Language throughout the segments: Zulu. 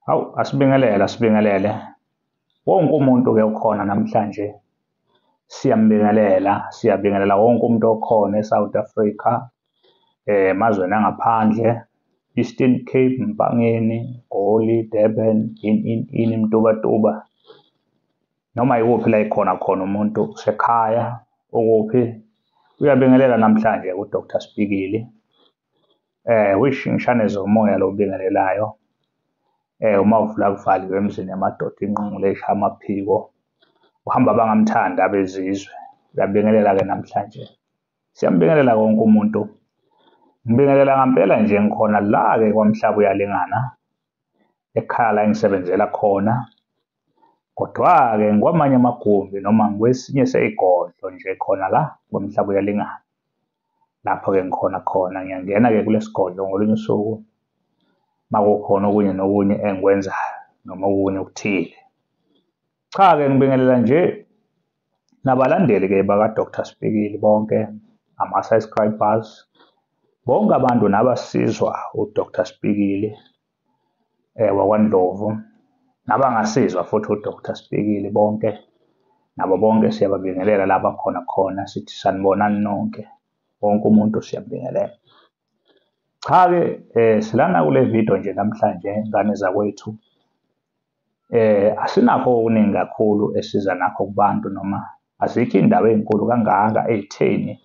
Hawu, asibingelele, asibingelele. Wonke umuntu-ke okhona namhlanje siyambingelela, siyabingelela wonke umuntu okhona e-South Africa, emazweni angaphandle, Eastern Cape, Mpangeni, Goli, Durban, ini ini ini, Mtubatuba, noma yikuphi la ekhona khona umuntu usekhaya, ukuphi, uyabingelela namhlanje u-Dr Spikili. Uyishingishane zomoya lo obingelelayo. Uma uvula kuvaliwe emzini yamadoda inqungqule ishaya amaphiko, uhamba abangamthandi abezizwe. Uyabingelela-ke namhlanje, siyambingelela wonke umuntu. Ngibingelela ngampela nje ngikhona la-ke kwaMhlaba uyalingana, ekhaya la engisebenzela khona. Kodwa-ke ngikwamanye amagumbi noma ngikwesinye sey'godlo nje khona la kwaMhlaba uyalingana. Lapho-ke ngikhona khona, ngiyangena-ke kulesigodlo ngolunye usuku makukhona okunye nokunye engikwenzayo noma okunye okuthile. Cha-ke ngibingelela nje nabalandeli-ke baka-Dr Spikili bonke, ama-subscribers, bonke abantu nabasizwa u-Dr Spikili wakwaNdlovu, nabangasizwa futhi u-Dr Spikili bonke, nabo bonke siyababingelela la bakhona khona, sithi sanibonani nonke, wonke umuntu siyabingelela. Cha-ke silana kule video nje namhlanje ngane zakwethu, asinakho okuningi kakhulu esiza nakho kubantu, noma azikho iy'ndaba ey'nkulu kangaka ey'theni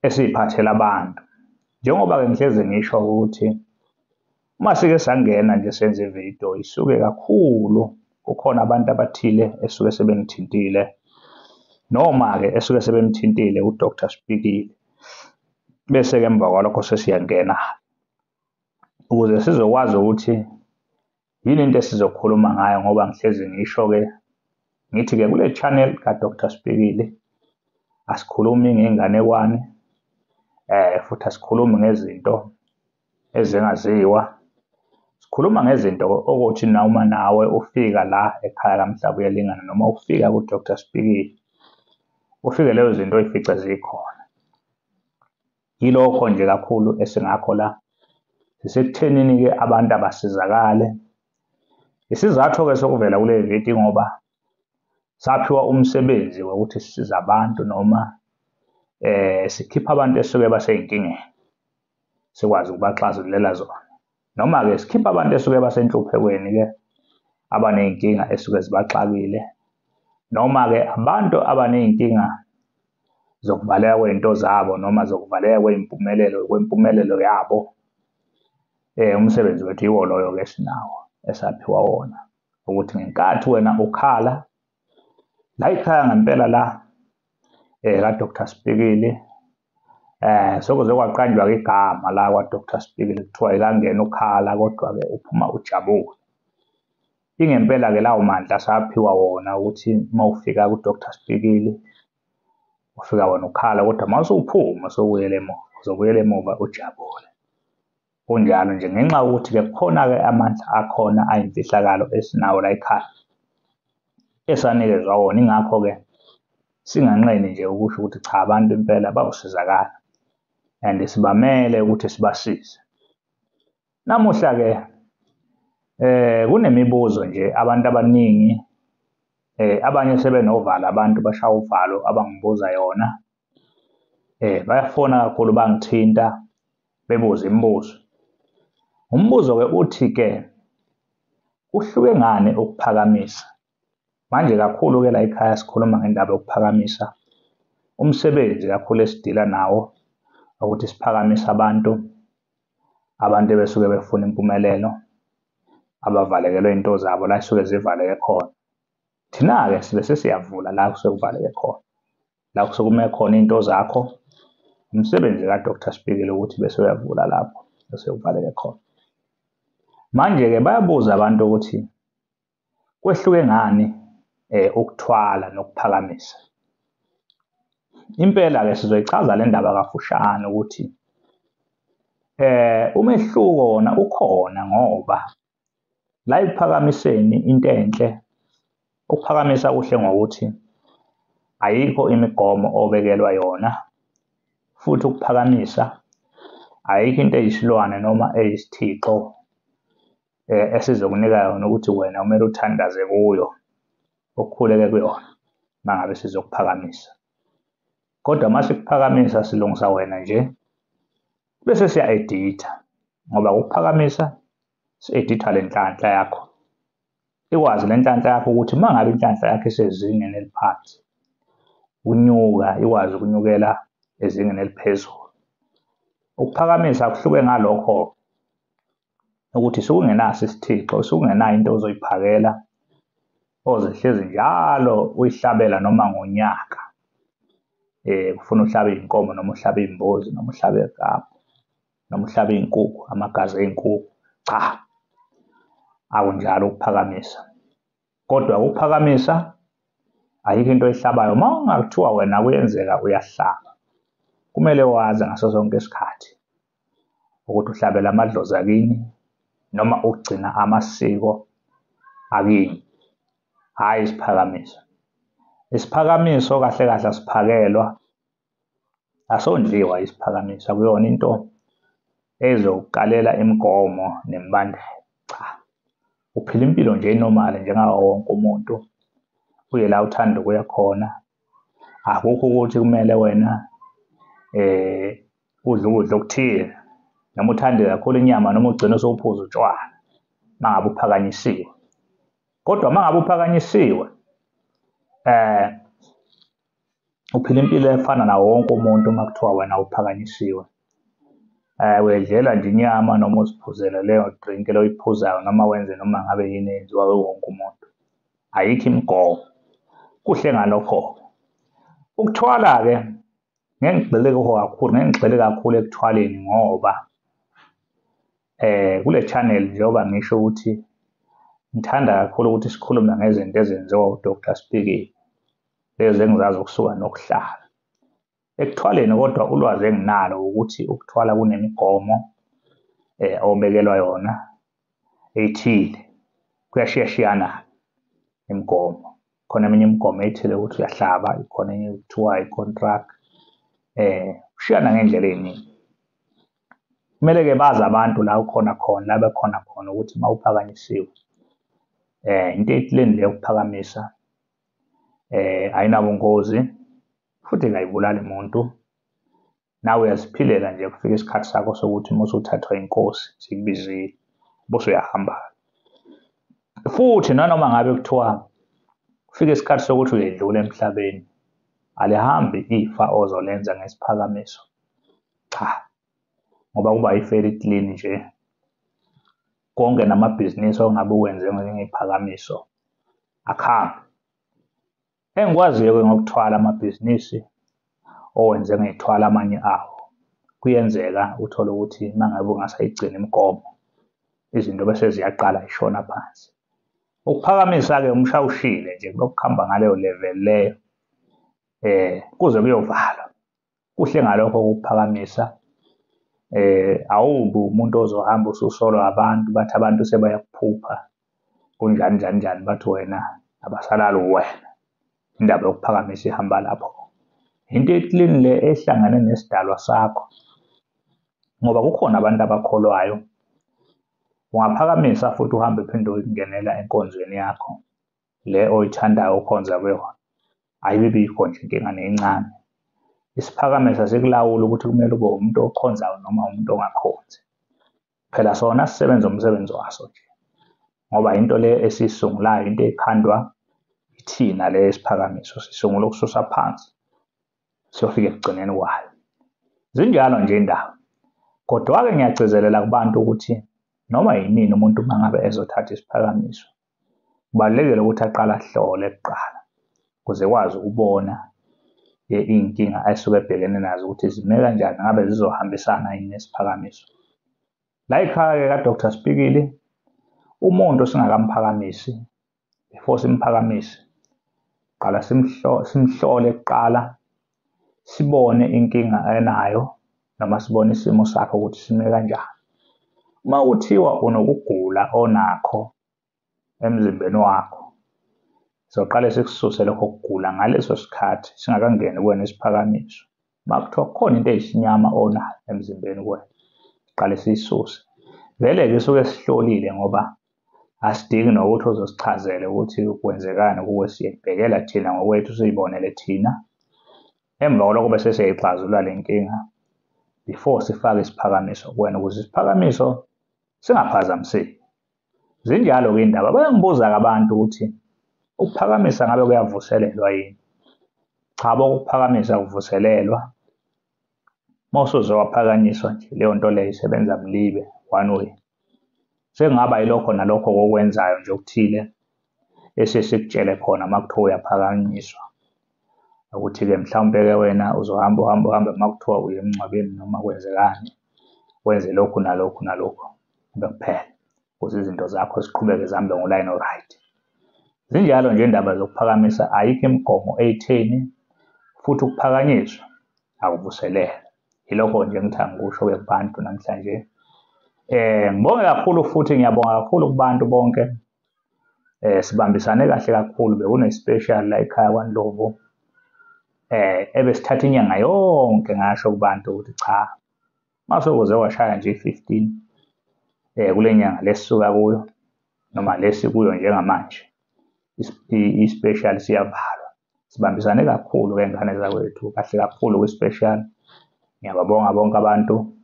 esiy'phathela abantu. Njengoba-ke ngihlezi ngisho ukuthi uma sike sangena nje senze ividiyo isuke kakhulu kukhona abantu abathile esuke sebengithintile, noma-ke esuke sebemthintile u-Dr Spikili, bese-ke emva kwalokho sesiyangena ukuze sizokwazi ukuthi yini into esizokhuluma ngayo. Ngoba ngihlezi ngisho-ke ngithi-ke kule channel ka-Dr Spikili asikhulumi ngey'nganekwane, futhi asikhulumi ngezinto ezingaziwa, sikhuluma ngezinto okuthi noma nawe ufika la ekhaya kaMhlaba uyalingana, noma ufika ku-Dr Spikili ufike lezo zinto oyifice zikhona. Yilokho nje kakhulu esingakho la, sisekuthenini-ke abantu abasizakale. Isizathu-ke sokuvela kule video ngoba saphiwa umsebenzi wokuthi sisize abantu, noma sikhipha abantu esuke basey'nkingeni sikwazi ukubaxazululela zona, noma-ke sikhipha abantu esuke basenhluphekweni-ke abaney'nkinga esuke zibaxakile, noma-ke abantu abaney'nkinga zokuvaleka kwey'nto zabo noma zokuvaleka kwey'mpumelelo kwempumelelo yabo. Umsebenzi wethu yiwo loyo-ke esinawo esaphiwa wona, ukuthi ngenkathi wena ukhala la ekhaya ngempela la ka-Dr Spikili, sekuze kwaqanjwa-ke igama la kwa-Dr Spikili, kuthiwa ikangena ukhala kodwa-ke uphuma ujabule. Ingempela-ke lawo mandla asaphiwa wona ukuthi uma ufika ku-Dr Spikili ufika wena ukhala, kodwa uma usuphuma sewubuyela emuva, uzobuyela emuva ujabule. Kunjalo nje ngenxa yokuthi-ke kukhona-ke amandla akhona ayimfihlakalo esinawo la ekhaya esanikezwa wona. Ingakho-ke singanqeni nje ukusho ukuthi cha, abantu impela bawusizakala and sibamele ukuthi sibasize. Namuhla-ke kunemibuzo nje abantu abaningi, abanye sebenovalo, abantu bashaya uvalo abangibuza yona, bayafona kakhulu bangithinta bebuza imibuzo. Umbuzo-ke uthi-ke kuhluke ngani ukuphakamisa? Manje kakhulu-ke la ekhaya sikhuluma ngendaba yokuphakamisa, umsebenzi kakhulu esidila nawo ukuthi siphakamise abantu, abantu ebesuke befuna impumelelo, abavalekelwe iy'nto zabo la esuke zivaleke khona. Thina-ke sibe sesiyavula la kusuke kuvaleke khona, la kusuke kume khona iy'nto zakho. Umsebenzi ka-Dr Spikili ukuthi bese uyavula lapho bese kuvaleke khona. Manje-ke bayabuza abantu ukuthi kwehluke ngani ukuthwala nokuphakamisa. Impela-ke sizoyichaza le ndaba kafushane ukuthi umehluko wona ukhona, ngoba la ekuphakamiseni into enhle, ukuphakamisa kuhle ngokuthi ayikho imigomo obekelwa yona, futhi ukuphakamisa ayikho into eyisilwane noma eyisithixo Esizokunika yona ukuthi wena kumele uthandaze kuyo, ukhuleke kuyona uma ngabe sizokuphakamisa. Kodwa uma sikuphakamisa silungisa wena nje, bese siya-editha, ngoba ukuphakamisa si-editha le nhlanhla yakho. Ikwazi le nhlanhla yakho ukuthi uma ngabe inhlanhla yakho isezingeni eliphansi, unyuka ikwazi ukunyukela ezingeni eliphezulu. Ukuphakamisa kuhluke ngalokho ukuthi sukungenaso isithixo, sukungenayo into ozoyiphakela, ozohlezi njalo uyihlabela noma ngonyaka. Kufuna uhlabe iy'nkomo noma uhlabe iy'mbuzi noma uhlabe iklabhu noma uhlabe iy'nkukhu, amagazi ey'nkukhu. Cha, akunjalo ukuphakamisa. Kodwa ukuphakamisa ayikho into oyihlabayo. Uma kungakuthiwa wena kuyenzeka uyahlaba, kumele wazi ngaso sonke isikhathi ukuthi uhlabela amadlozi akini noma ugcina amasiko akini, hhayi isiphakamiso. Isiphakamiso kahle kahle asiphakelwa, asondliwa isiphakamiso, akuyona into ezokukalela imigomo nemibandela. Cha, uphila impilo nje enormal njengawo wonke umuntu, uye la uthanda ukuya khona. Akukho ukuthi kumele wena udle ukudla okuthile noma uthande kakhulu inyama noma ugcine usuphuza utshwala uma ngabe uphakanyisiwe. Kodwa uma ngabe uphakanyisiwe uphila impilo efana nawo wonke umuntu. Uma kuthiwa wena uphakanyisiwe, uyayidlela nje inyama noma uziphuzele leyo drink leyo oyiphuzayo noma wenze noma ngabe yini eyenziwa wonke umuntu. Ayikho imigomo. Kuhle ngalokho-ke. Ukuthwala-ke ngeke ngigxile kukho kakhulu, ngeke ngigxile kakhulu ekuthwaleni ngoba kule channel njengoba ngisho ukuthi ngithanda kakhulu ukuthi sikhulume ngezinto ezenziwa uDr Spikili, lezi engizazi ukusuka nokuhlala. Ekuthwaleni kodwa ulwazi enginalo ukuthi ukuthwala kunemigomo obekelwa yona ethile, kuyashiyashiyana imigomo. Khona eminye imigomo ethile ukuthi uyahlaba, ikhona enye kuthiwa i-contract, kushiyana ngendlela ey'ningi. Kumele-ke bazi abantu la ukhona khona, la bekhona khona ukuthi uma uphakanyisiwe, into eklini le yokuphakamisa ayinabungozi futhi kayibulali muntu. Nawe uyaziphilela nje, kufika isikhathi sakho sokuthi uma usuthathwa inkosi sikubizile, bese uyahamba. Futhi nanoma ngabe kuthiwa kufika isikhathi sokuthi uyedlula emhlabeni, alihambi ifa ozolenza ngesiphakamiso. Cha, ngoba kuba ifa eli-clean nje. Konke namabhizinisi ongabe uwenze ngeyiphakamiso akuhambi. Engikwaziyo-ke ngokuthwala amabhizinisi owenze ngey'thwala amanye awo, kuyenzeka uthole ukuthi uma ngabe ungasayigcini imigomo, izinto bese ziyaqala y'shona phansi. Ukuphakamisa-ke umshawushile nje kulokhu kuhamba ngaleyo level leyo, kuze kuyovalwa. Kuhle ngalokho ukuphakamisa, awubi umuntu ozohamba ususolwa abantu, bathi abantu sebayakuphupha kunjani njani njani, bathi wena abasalali uwena. Indaba yokuphakamisa ihamba lapho. Into eklini le ehlangene nesidalwa sakho, ngoba kukhona abantu abakholwayo. Ungaphakamisa futhi uhambe uphinde uyingenela enkonzweni yakho le oyithandayo ukhonza kuyona, ayibibikho nje inkinga nencane. Isiphakamiso asikulawuli ukuthi kumele ube umuntu okhonzayo noma umuntu ongakhonzi. Phela sona sisebenza umsebenzi waso nje, ngoba into le esiyisungulayo, into ekhandwa ithina le esiphakamiso, sisungula ukususa phansi siyofika ekugcineni kwayo. Zinjalo nje indaba. Kodwa-ke ngiyagcizelela kubantu ukuthi noma yinini umuntu uma ngabe ezothatha isiphakamiso, kubalulekile ukuthi aqale ahlole kuqala ukuze ekwazi ukubona iy'nkinga esuke ebhekene nazo ukuthi zime kanjani, ngabe zizohambisana yini nesiphakamiso. La ekhaya-ke ka-Dr Spikili, umuntu singakamphakamisi, before simphakamise, qala simhlole kuqala, sibone inkinga enayo noma sibone isimo sakhe ukuthi sime kanjani. Uma kuthiwa unokugula onakho emzimbeni wakho, soqale sikususe lokho kugula ngaleso sikhathi singakangeni kuwena isiphakamiso. Uma kuthiwa kukhona into eyisinyama onayo emzimbeni kuwena, siqale siyisuse. Vele-ke suke sihlolile ngoba Asidingi nokuthi uzosichazele ukuthi kwenzekani kuwe, siyayibhekela thina ngokwethu, siyibonele thina. Emva kwalokho bese siyayixazulula le nkinga before sifake isiphakamiso kuwena, ukuze isiphakamiso singaphazamiseki. Zinjalo-ke iy'ndaba. Bayangibuza-ke abantu ukuthi ukuphakamisa ngabe kuyavuselelwa yini? Cha bo, ukuphakamisa akuvuselelwa. Uma usuze waphakanyiswa nje, leyo nto leyo isebenza mlibe one way. Sekungaba yilokho nalokho okwenzayo nje okuthile esiye sikutshele khona uma kuthiwa uyaphakanyiswa, ukuthi-ke mhlawumpe-ke wena uzohamba uhambe uhambe, uma kuthiwa uya emngcwabeni noma kwenzekani, wenze lokhu nalokhu nalokhu, kube kuphela, ukuze izinto zakho ziqhubeke zihambe ngolayini o-right. Zinjalo nje indaba zokuphakamisa, ayikho imigomo eyitheni, futhi ukuphakanyiswa akuvuselelwa. Yilokho nje engithanda ngikusho-ke kubantu namhlanje. Ngibonge kakhulu futhi ngiyabonga kakhulu kubantu bonke. Sibambisane kahle kakhulu, bekune-special la ekhaya kwaNdlovu. Ebesithatha inyanga yonke ngasho kubantu ukuthi cha, mase kuze washaya nje i-15 kule nyanga lesisuka kuyo noma lesikuyo njengamanje, i-special siyavalwa. Sibambisane kakhulu ke ngane zakwethu, kahle kakhulu kwi-special. Ngiyababonga bonke abantu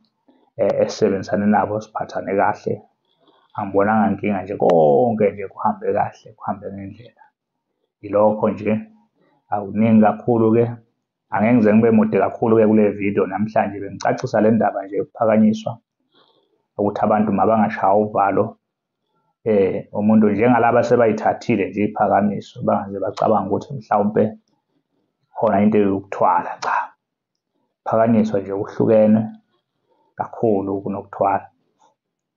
esisebenzisane nabo, siphathane kahle. Angibonanga nkinga nje, konke nje kuhambe kahle, kuhambe ngendlela. Yilokho nje, akuningi kakhulu-ke, angeke ngize ngibe mude kakhulu-ke kule video namhlanje. Bengicacisa le ndaba nje yokuphakanyiswa, ukuthi abantu mabangashawa uvalo. Umuntu njengalaba sebayithathile nje iphakamiso, bangaze bacabanga ukuthi mhlawumpe khona into eyokuthwala. Cha, phakanyiswa nje kuhlukene kakhulu kunokuthwala.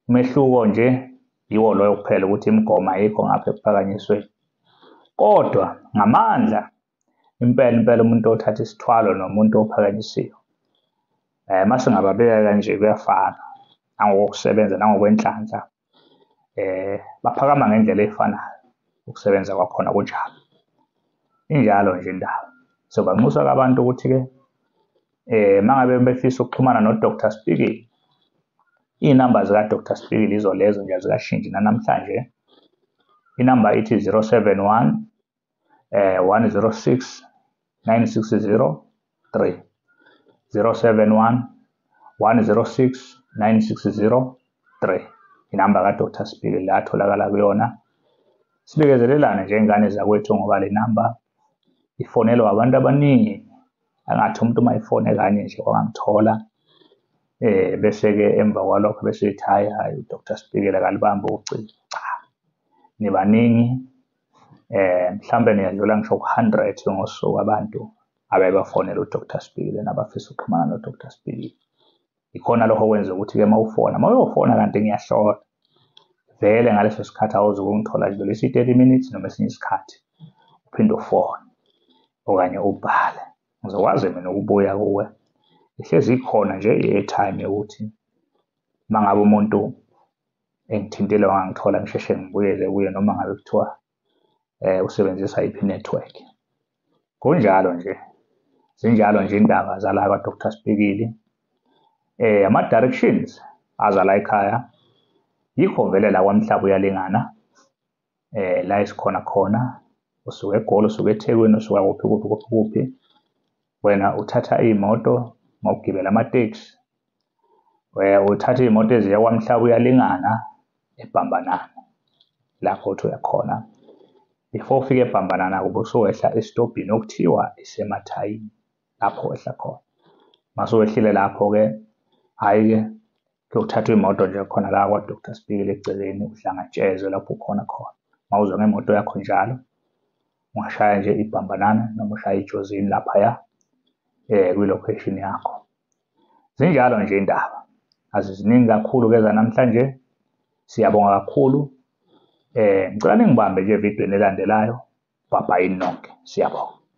Umehluko nje yiwo loyo kuphela, ukuthi imigomo ayikho ngapha ekuphakanyisweni, kodwa ngamandla impela impela umuntu othatha isithwalo nomuntu ophakanyisiwe, mase ngababeka kanje kuyafana nangokusebenza nangokwenhlanhla. Baphakama ngendlela efanayo, ukusebenza kwakhona kunjalo. Injalo nje indaba. So banxusa abantu ukuthi-ke mangabe befisa ukuxhumana no-Dr Spikili, iy'namba zika-Dr Spikili yizo lezo nje, azikashintshi nanamhlanje. Inamba ithi 071 106 960 3, 071 106 960 3, inamba ka-Dr Spikili la atholakala kuyona. Sibekezelelane nje ingane zakwethu, ngoba le namba ifonelwa abantu abaningi. Angathi umuntu uma efone kanye nje wangangithola, bese-ke emva kwalokho bese ethi hhayi hhayi u-Dr Spikili akalibambi ucingo. Cha, nibaningi, mhlawumbe niyadlula ngisho ku-100 ngosuku abantu abaye bafonela u-Dr Spikili nabafisa ukuxhumana no-Dr Spikili. Ikhona lokho okwenza ukuthi-ke uma ufona, uma uyofona kanti ngiyahlola vele ngaleso sikhathi awuzukungithola, dlulisa i-30 minutes noma esinye isikhathi, uphinde ufone okanye ubhale, ngizokwazi mina ukubuya kuwe. Ihlezi ikhona nje i-airtime yokuthi uma ngabe umuntu engithintile wangithola, ngisheshe ngibuyele kuye, noma ngabe kuthiwa usebenzisa yiphi i-network. Kunjalo nje, zinjalo nje indaba zala kwa-Dr Spikili. Ama-directions aza la ekhaya, yikho vele la kwaMhlaba uyalingana, la esikhona khona. Usuka eGoli, usuka eThekwini, usuka kuphi kuphi kuphi kuphi, wena uthatha iy'moto ngokugibela amateksi, uthatha iy'moto eziya kwaMhlaba uyalingana eBhambanana, lapho uthi uyakhona. Before ufike eBhambanana kube usuwehla esitobhini okuthiwa isemathayini, lapho wehla khona. Mase wehlile lapho-ke, hhayi-ke kuyothathwa imoto nje khona la kwa-Dr Spikili eceleni, uhlangatshezwe lapho ukhona khona. Mawuza ngemoto yakho njalo, ungashaya nje iBhambanana noma ushaye iJozini laphaya kwi-location yakho. Zinjalo nje indaba, aziziningi kakhulu-ke zanamhlanje. Siyabonga kakhulu. Ngicela ningibambe nje evidweni elandelayo. Bye bye nonke, siyabonga.